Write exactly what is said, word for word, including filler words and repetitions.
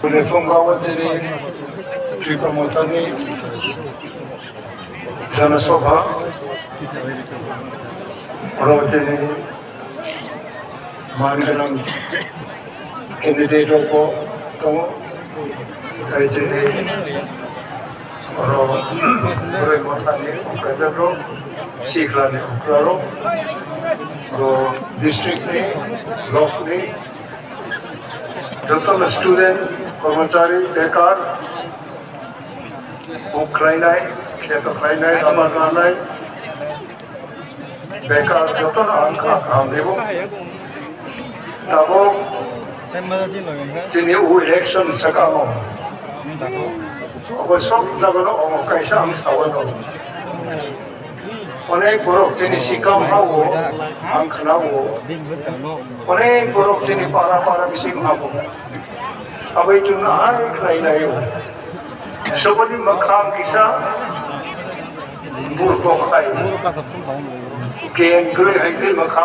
Phungo chini Tripura Mothani Jana Sabha, oro chini man gwnang candidate rok bo tongo, tei chini oro Bwrwi Mothani Okrajak rok, Sikhlani Okra rok, bo district ni, block ni, jotono student, kormochari, bekar, buk khlainai, kheto khlainai, rama khlainai, bekar jotono ang kha kaham rwo. Tabuk chini o election sakamo obo sok jagano omo kaisa ang sawano. Onek borok chini sikam hao, ang khwnao. Onek borok chini para para bising hao. Abai chwng hai khlai laio. Soboni mwkhang kisa burkok hai. Keng gwi hai tei mwkhang.